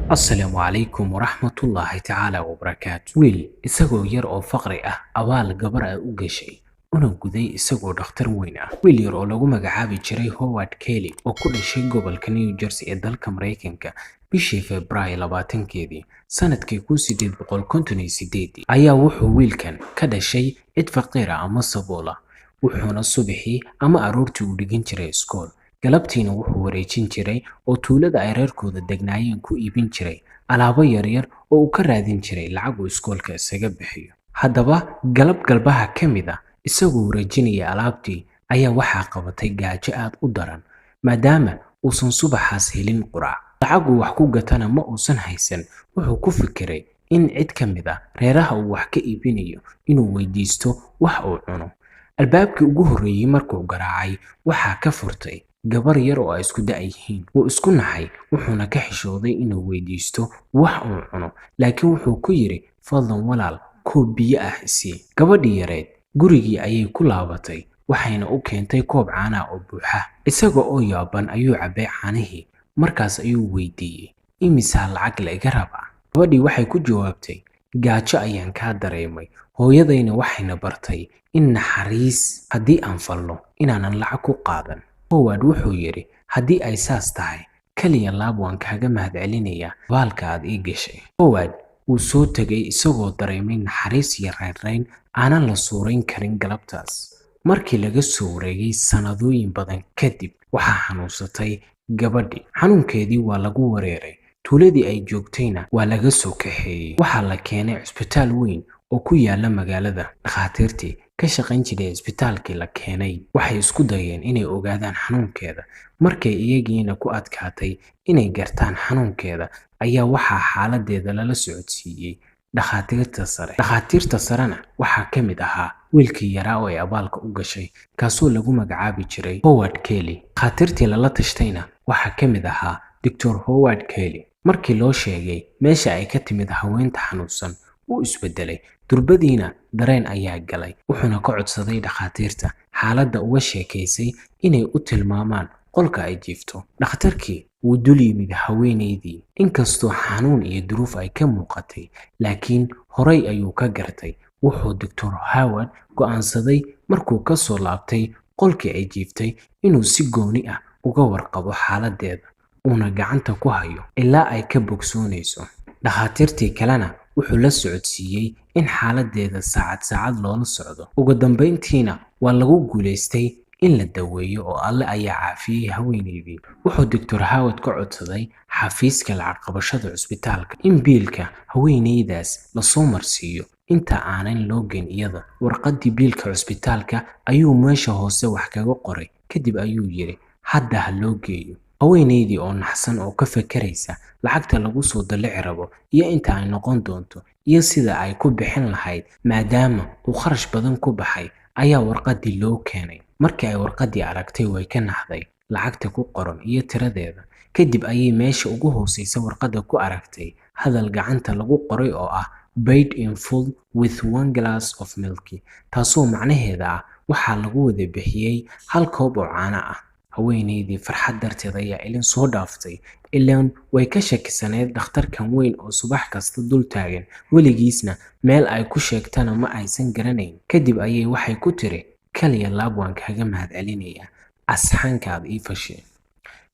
Asalaamu calaykum waraxmatullaahi tacaala wabarakaatu. Wiil isagoo yar oo faqri ah abaal gabar ah u gashay una guday isagoo dhakhtar weyn ah. Wiil yar oo lagu magacaabi jiray Howard Kelly oo ku dhashay gobolka New Jersey ee dalka Mareykanka bishii Febraayo 20-keedii sanadkii 1858 ayaa wuxuu wiilkan ka dhashay cid faqiir ah ama sabool ah. Wuxuuna subaxii ama aroortii u dhigan jiray iskool, galabtiina wuxuu wareejin jiray oo tuulada ay reerkooda degnaayeen ku iibin jiray alaabo yaryar oo uu ka raadin jiray lacag uu iskoolka isaga bixiyo. Haddaba galab galbaha ka mid ah isagoo wareejinaya alaabtii ayaa waxaa qabatay gaajo aad u daran, maadaama uusan subaxaas helin quraac. Lacag uu wax ku gatana ma uusan haysan. Wuxuu ku fikiray in cid ka mid ah reeraha uu wax ka iibinayo inuu weydiisto wax uu cuno. Albaabkii ugu horreeyay markuu garaacay waxaa ka furtay gabar yar oo ay isku da' yihiin. Wuu isku naxay, wuxuuna ka xishooday inuu weydiisto wax uu cuno, laakiin wuxuu ku yidhi, "Fadlan walaal, koob biyo ah isii." Gabadhii yareed gurigii ayay ku laabatay, waxayna u keentay koob caano ah oo buuxa. Isaga oo yaaban ayuu cabbay caanihii, markaas ayuu weydiiyey, "Imisaa lacag la iga rabaa?" Gabadhii waxay ku jawaabtay, "Gaajo ayaan kaa dareemay, hooyadayna waxayna bartay in naxariis haddii aan falno inaanan lacag ku qaadan." Howard wuxuu yidhi, "Haddii ay saas tahay, kaliya laab waan kaaga mahadcelinayaa abaalka aad ii gashay." Howard wuu soo tegay isagoo dareemay naxariis iyo raynrayn aanan la suurayn karin galabtaas. Markii laga soo wareegay sannadooyin badan kadib, waxaa xanuunsatay gabadhii. Xanuunkeedii waa lagu wareeray, tuuladii ay joogtayna waa laga soo kaxeeyey. Waxaa la keenay cisbitaal weyn oo ku yaala magaalada. Dhakhaatiirtii ka shaqayn jiray cisbitaalkii la keenay waxay isku dayeen inay ogaadaan xanuunkeeda. Markay iyagiina ku adkaatay inay gartaan xanuunkeeda ayaa waxaa xaaladdeeda lala socodsiiyey dhakhaatiirta sare. Dhakhaatiirta sarena waxaa ka mid ahaa wiilkii yaraa oo ay abaalka u gashay, kaasoo lagu magacaabi jiray Howard Kelly. Dhakhaatiirtii lala tashtayna waxaa ka mid ahaa Dr. Howard Kelly. Markii loo sheegay meesha ay ka timid haweenta xanuunsan, wuu isbedelay. Durbadiina dareen ayaa galay, wuxuuna ka codsaday dhakhaatiirta xaaladda uga sheekaysay inay u tilmaamaan qolka ay jiifto. Dhakhtarkii wuu dul yimid haweeneydii, inkastoo xanuun iyo duruuf ay ka muuqatay, laakiin horay ayuu ka gartay. Wuxuu Dr. Howard go'aansaday markuu ka soo laabtay qolkii ay jiiftay inuu si gooni ah uga warqabo xaaladdeeda, uuna gacanta ku hayo ilaa ay ka bogsoonayso. Dhakhaatiirtii kalena wuxuu la socodsiiyey in xaaladdeeda saacad saacad loola socdo. Ugu dambeyntiina waa lagu guulaystay in la daweeyo oo Alle ayaa caafiyey haweeneydii. Wuxuu Dr. Howard ka codsaday xafiiska lacag qabashada cusbitaalka in biilka haweeneydaas lasoo marsiiyo inta aanan loo geyn iyada. Warqaddii biilka cusbitaalka ayuu meesha hoose wax kaga qoray, kadib ayuu yidhi, "Hadda ha loo geeyo." Haweeneydii oo naxsan oo ka fekeraysa lacagta lagu soo dallici rabo iyo inta ay noqon doonto iyo sida ay ku bixin lahayd maadaama uu kharash badan ku baxay ayaa warqaddii loo keenay. Markii ay warqaddii aragtay way ka naxday lacagta ku qoran iyo tiradeeda. Kadib ayay meesha ugu hooseysa warqadda ku aragtay hadal gacanta lagu qoray oo ah "Paid in full with one glass of milk", taasoo macnaheeda ah waxaa lagu wada bixiyey hal koob oo caano ah. Haweeneydii farxad darteed ayaa ilin soo dhaaftay, ilaan way ka shakisaneyd dhakhtarkan weyn oo subax kasta dul taagan, weligiisna meel ay ku sheegtana ma aysan garanayn. Kadib ayay waxay ku tiri, "Kaliya laab waan kaaga mahadcelinayaa asxaanka aad ii fashay."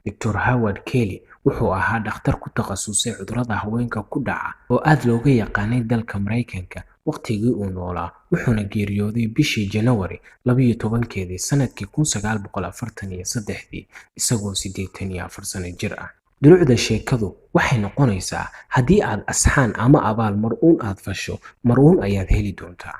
Dr. Howard Kelly wuxuu ahaa dhakhtar ku takhasusay cudurrada haweenka ku dhaca oo aad looga yaqaanay dalka Mareykanka waqtigii uu noolaa, wuxuuna geeriyooday bishii Janawari 12-keedii sanadkii 1943 isagoo 84 sano jir ah. Dulucda sheekadu waxay noqonaysaa, haddii aad asxaan ama abaal mar uun aad fasho, mar uun ayaad heli doontaa.